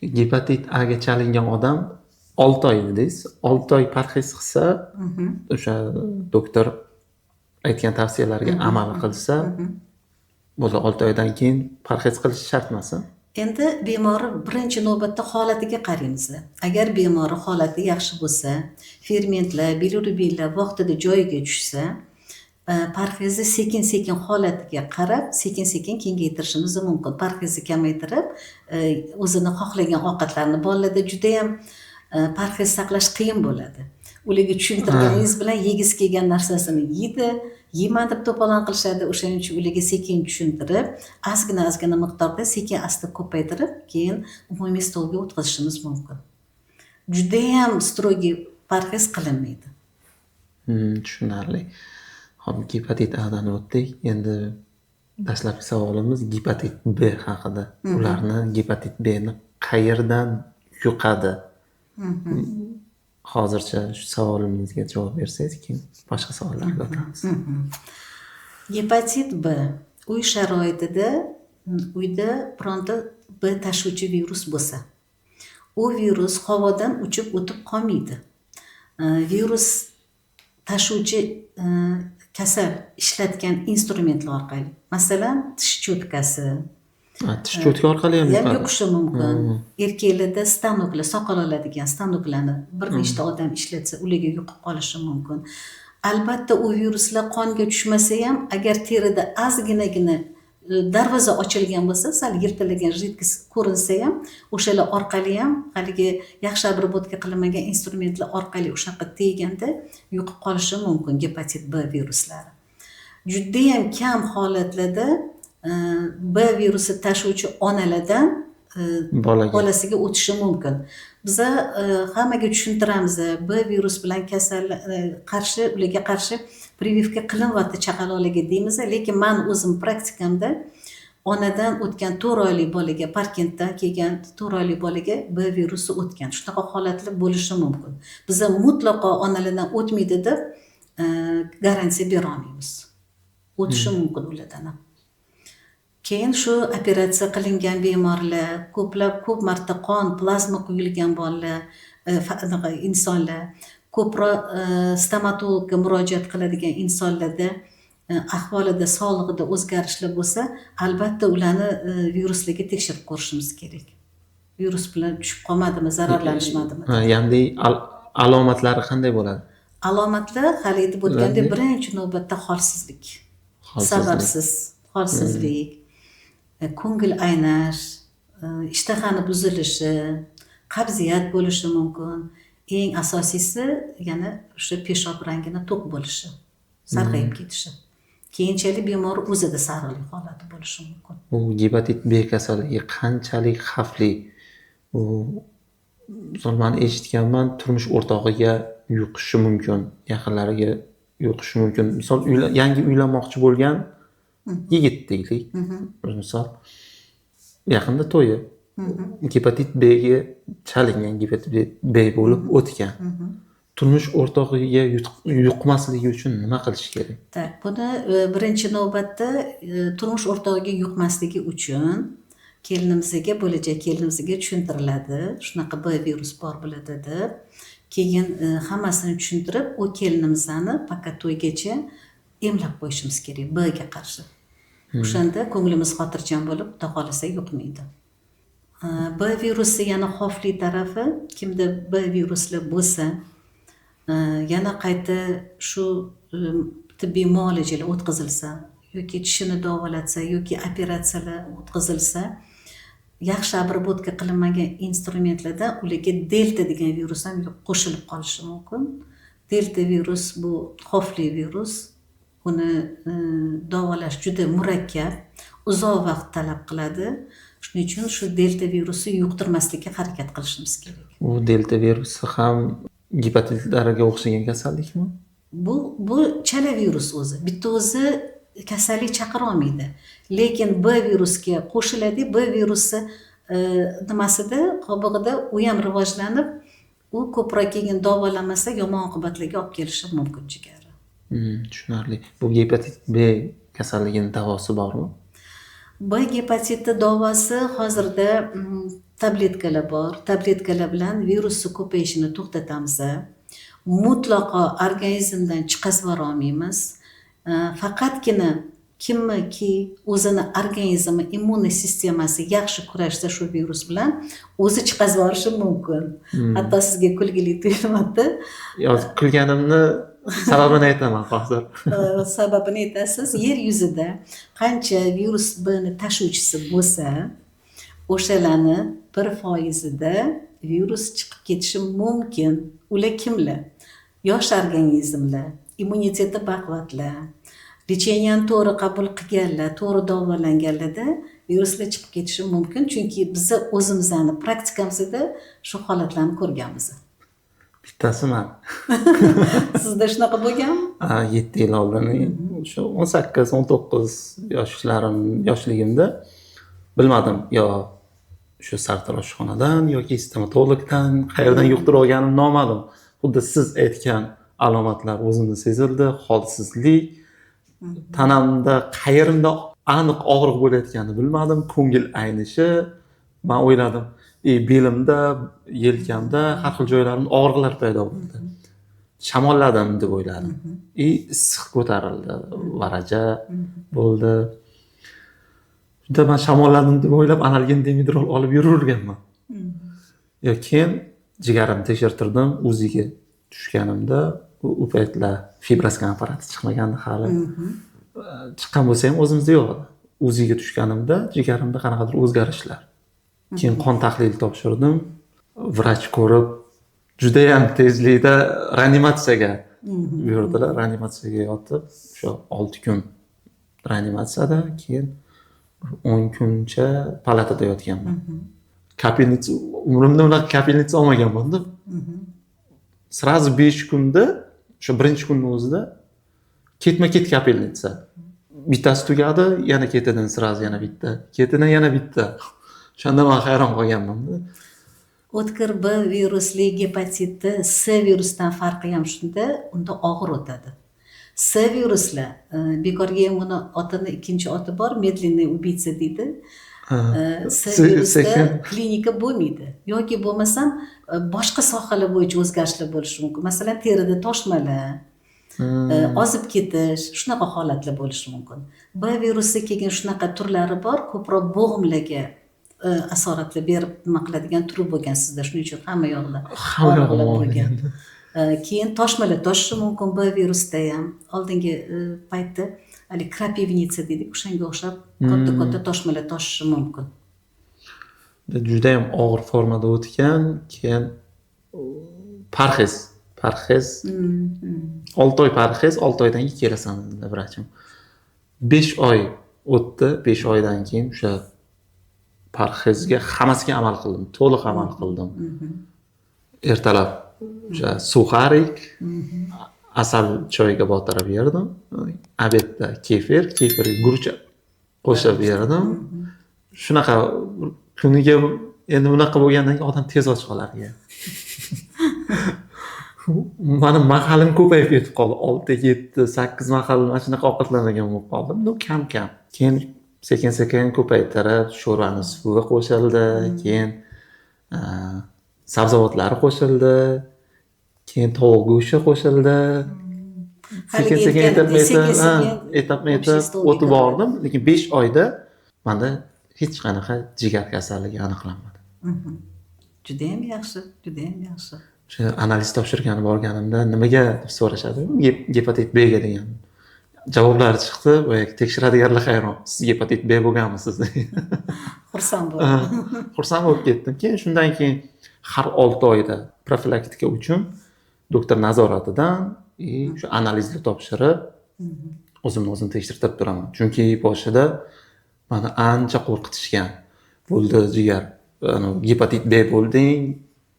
Gepatit A ga chalingan odam 6 oy dedingiz. 6 oy parhez qilsa, o'sha doktor aytgan tavsiyalarga amal qilsa, bo'ldi, 6 oydan keyin parhez qilish shart emas. Endi bemorni birinchi navbatda holatiga qaraymiz. Agar bemorni holati yaxshi bo'lsa, fermentlar, bilirubinlar vaqtida joyiga tushsa, parhezni sekin-sekin holatiga qarab, sekin-sekin kengaytirishimiz mumkin. Parhezni kamaytirib, o'zini xohlagan ovqatlarni bolalarda juda ham parhez saqlash qiyin bo'ladi. Ularga tushuntirganingiz bilan yegisi kelgan narsasini yeydi, yeyman deb to'polon qilishadi. O'shaning uchun ularga sekin tushuntirib, ozgina-ozgina miqdorda sekin asta ko'paytirib, keyin umumiy stolga o'tkazishimiz mumkin. Judayam strogiy parhez qilinmaydi. Tushunarli. Xo'p, gepatit A dan o'tdik. Endi dastlabki savolimiz gepatit B haqida. Ularni gepatit B ni qayerdan yuqadi? Hozircha shu savolimizga javob bersangiz, keyin boshqa savollarga o'tamiz. Gepatit B uy sharoitida, uyda bironta B tashuvchi virus bo'lsa, u virus havodan uchib o'tib qolmaydi. Virus tashuvchi kasal ishlatgan instrumentlar orqali, masalan, tish cho'tkasi, Tish cho'tka orqali ham ham yuqadi. yuqishi mumkin. Erkaklarda stanoklar, soqol oladigan stanoklarni bir nechta odam ishlatsa, ularga yuqib qolishi mumkin. Albatta, u viruslar qonga tushmasa ham, agar terida ozginagina darvoza ochilgan bo'lsa, sal yirtilgan жидкость ko'rinsa ham, o'shalar orqali ham, haligi yaxshi обработка qilinmagan instrumentlar orqali o'sha yoqqa teganda yuqib qolishi mumkin gepatit B viruslari. Judayam kam holatlarda B virusi tashuvchi onalardan bolaga bolasiga o'tishi mumkin. Biza hammaga tushuntiramiz, B virus bilan kasal qarshi, ularga qarshi прививка qilinyapti chaqaloqlarga deymiz, lekin man o'zim praktikamda onadan o'tgan 4 oylik bolaga, Parkentdan kelgan 4 oylik bolaga B virusi o'tgan. Shunaqa holatlar bo'lishi mumkin. Biza mutlaqo onalardan o'tmaydi deb garantiya bera olmaymiz. O'tishi mumkin ulardan ham. Keyin shu operatsiya qilingan bemorlar, ko'plab, ko'p marta qon, plazma quyilgan bolalar, anaqa insonlar, ko'proq stomatologga murojaat qiladigan insonlarda ahvolida, sog'lig'ida o'zgarishlar bo'lsa, albatta ularni viruslarga tekshirib ko'rishimiz kerak. Virus bilan tushib qolmadimi, zararlanishmadimi? Ha, ya'ni alomatlari qanday bo'ladi? Alomatlar hali aytib o'tgandek, birinchi navbatda holsizlik. Holsizlik. Sababsiz holsizlik, ko'ngil aynash, ishtahani buzilishi, qabziyat bo'lishi mumkin. Eng asosiysi yana o'sha peshob rangini to'q bo'lishi, sarg'ayib ketishi. Keyinchalik bemor o'zida sariqlik holati bo'lishi mumkin. U gepatit B kasalligi qanchalik xavfli? U misol man eshitganman, turmush o'rtog'iga yuqishi mumkin, yaqinlariga yuqishi mumkin. Misol yangi uylanmoqchi bo'lgan yigit deylik. Misol yaqinda to'yi. Gepatit B ga chalingan, gepatit B bo'lib o'tgan. Turmush o'rtog'iga yuqmasligi uchun nima qilish kerak? Так, buni birinchi navbatda turmush o'rtog'iga yuqmasligi uchun kelinimizga, bo'lajak kelinimizga tushuntiriladi. Shunaqa B virus bor bo'ladi deb. Keyin hammasini tushuntirib, u kelinimizni пока to'ygacha emlab qo'yishimiz kerak B ga qarshi. O'shanda ko'nglimiz xotirjam bo'lib, Xudo xohlasa yuqmaydi. B virusi yana xavfli tarafi, kimda B virusli bo'lsa, yana qayta shu tibbiy muolajalar o'tkazilsa yoki tishini davolatsa yoki operatsiyalar o'tkazilsa, yaxshi обработка qilinmagan instrumentlardan ularga delta degan virus ham qo'shilib qolishi mumkin. Delta virus bu xavfli virus. Uni davolash juda murakkab, uzoq vaqt talab qiladi. Shuning uchun shu delta virusi yuqtirmaslikka harakat qilishimiz kerak. U delta virusi ham gepatitlarga o'xshagan kasallikmi? Bu chala virus o'zi. Bitta o'zi kasallik chaqira olmaydi. Lekin B virusga qo'shiladi. B virusi nimasida, qobig'ida u ham rivojlanib, u ko'proq keyin davolanmasa yomon oqibatlarga olib kelishi mumkin jigari. Tushunarli. Bu gepatit B kasalligining davosi bormi? B gepatiti davosi hozirda Tabletkalar bor. Tabletkalar bilan virusni ko'payishini to'xtatamiz. Mutlaqo organizmdan chiqazib olmaymiz. Faqatgina kimiki o'zini organizmi, immun sistemasi yaxshi kurashsa shu virus bilan, o'zi chiqazib yuborishi mumkin. Hatto sizga kulgili tuyulyapti. Yo'q, kulganimni sababini aytaman hozir. Sababini aytasiz. Yer yuzida qancha virus Bni tashuvchisi bo'lsa, o'shalarni 1%ida virus chiqib ketishi mumkin. Ular kimlar? Yosh organizmlar, immuniteti baquvvatlar, лечения ni to'g'ri qabul qilganlar, to'g'ri davolanganlarda viruslar chiqib ketishi mumkin. Chunki biza o'zimizni praktikamizda shu holatlarni ko'rganmiz. Bittasi man. Sizda shunaqa bo'lganmi? 7 yil oldin, o'sha 18-19 yoshligimda bilmadim, yo shu sartaroshxonadan yoki stomatologdan, qayerdan yuqtirib olganim noma'lum. Xuddi siz aytgan alomatlar o'zimda sezildi: holsizlik, tanamda qayerimda aniq og'riq bo'layotganini bilmadim, ko'ngil aynishi. Man o'yladim, belimda, yelkamda, har xil joylarimda og'riqlar paydo bo'ldi, shamolladim deb o'yladim. И issiq ko'tarildi, varaja bo'ldi. Shunda man shamolladim deb o'ylab, analgin, dimedrol olib yuraverganman. Yo, keyin jigarimni tekshirtirdim. УЗИ ga tushganimda, u paytlar fibroskan apparati chiqmagandi hali, chiqqan bo'lsa ham o'zimizda yo'q edi. УЗИ ga tushganimda jigarimda qanaqadir o'zgarishlar. Keyin qon tahlili topshirdim. Vrach ko'rib, judayam tezlikda reanimatsiyaga buyurdilar. Reanimatsiyaga yotib, o'sha 6 kun reanimatsiyada, keyin 10 kuncha palatada yotganman. Капельница, umrimda unaqa капельница olmaganmanda. Сразу 5 kunda, o'sha birinchi kunni o'zida ketma ket капельница. Bittasi tugadi, yana ketidan сразу yana bitta, ketidan yana bitta. O'shanda man hayron qolganmanda. O'tkir B virusli gepatitni S virusdan farqi ham shunda, unda og'ir o'tadi. S viruslar, bekorga ham uni otini, ikkinchi oti bor, медленный убийца deydi. S virusda sekin. Klinika bo'lmaydi yoki bo'lmasam boshqa sohalar bo'yicha o'zgarishlar bo'lishi mumkin. Masalan, terida toshmalar, ozib ketish, shunaqa holatlar bo'lishi mumkin. B virusi keyin shunaqa turlari bor, ko'proq bo'g'imlarga asoratlar berib nima qiladigan turi bo'lgan sizda. Shuning uchun hamma yoqda Hamma yog'im og'riqlar bo'lgan. og'rigan. Keyin toshmalar toshishi mumkin B virusda ham. Oldingi paytda haligi крапивница deydik, o'shanga o'xshab katta katta toshmalar toshishi mumkin. Judayam og'ir formada o'tgan. Keyin parhez, 6 oy parhez, 6 oydan keyin kelasan dedi vrachim. 5 oy o'tdi. 5 oydan keyin o'sha parhezga hammasiga amal qildim, to'liq amal qildim. Ertalab o'sha сухарик asal choyga botirib yerdim, обед da kefir, kefirga guruch qo'shib yerdim. Shunaqa kuniga. Endi bunaqa bo'lgandan keyin odam tez och qolar ekan. Mani mahalim ko'payib ketib qoldi, olti, yetti, sakkiz mahal mana shunaqa ovqatlanadigan bo'lib qoldim. Ну, kam kam, keyin sekin sekin ko'paytirib, sho'rvani suvi qo'shildi, keyin sabzavotlari qo'shildi, keyin tovuq go'shti qo'shildi. Sekin Haligi sekin, etapma aytganimdek, etap, sekin ha, sekin etapma общий etap stolga o'tib kiradi. bordim. Lekin 5 oyda manda hech qanaqa jigar kasalligi aniqlanmadi. Judayam yaxshi, judayam yaxshi. O'sha analiz topshirgani borganimda, nimaga deb so'rashadi, gepatit Bga degan javoblari chiqdi. Boyagi tekshiradiganlar hayron, siz gepatit B bo'lganmisiz? Xursand Ha, bo'ldim. Xursand bo'lib ketdim. Keyin shundan keyin har 6 oyda profilaktika uchun doktor nazoratidan и shu analizni topshirib, o'zimni o'zim tekshirtirib turaman. Chunki boshida mani ancha qo'rqitishgan bo'ldi: jigar, anavi gepatit B bo'lding,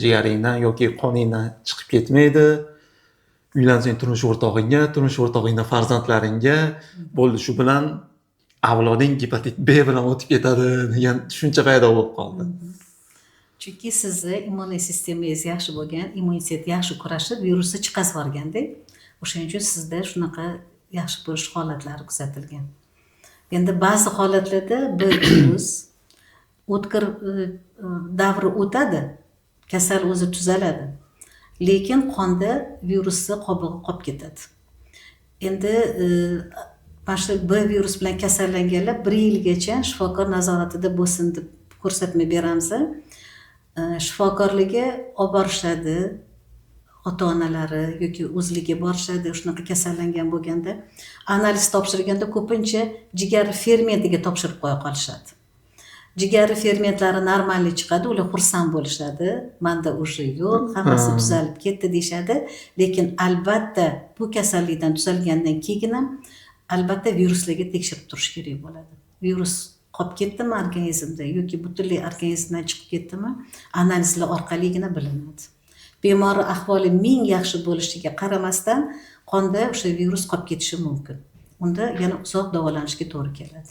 jigaringdan yoki qoningdan chiqib ketmaydi, uylansang turmush o'rtog'ingga, turmush o'rtog'ingdan farzandlaringga, bo'ldi, shu bilan avloding gepatit B bilan o'tib ketadi degan tushuncha paydo bo'lib qoldi. Chunki sizni immuniy sistemangiz yaxshi bo'lgan, immunitet yaxshi kurashib, virusni chiqazib yuborganda, o'shaning uchun sizda shunaqa yaxshi bo'lish holatlari kuzatilgan. Endi ba'zi holatlarda B virus O'tkir davri o'tadi, kasal o'zi tuzaladi, lekin qonda virusni qobig'i qolib ketadi. Endi mana shu B virus bilan kasallanganlar 1 yilgacha shifokor nazoratida bo'lsin deb ko'rsatma beramiz. Shifokorlarga olib borishadi ota onalari yoki o'zligi borishadi. Shunaqa kasallangan bo'lganda analiz topshirganda ko'pincha jigar fermentiga topshirib qo'ya qolishadi. Jigari fermentlari нормальный chiqadi, ular xursand bo'lishadi, manda уже yo'q, hammasi tuzalib ketdi deyishadi. Lekin albatta bu kasallikdan tuzalgandan keyin ham albatta viruslarga tekshirib turish kerak bo'ladi. Virus qolib ketdimi organizmda yoki butunlay organizmdan chiqib ketdimi, analizlar orqaligina bilinadi. Bemor ahvoli ming yaxshi bo'lishiga qaramasdan qonda o'sha virus qolib ketishi mumkin, unda yana uzoq davolanishga to'g'ri keladi.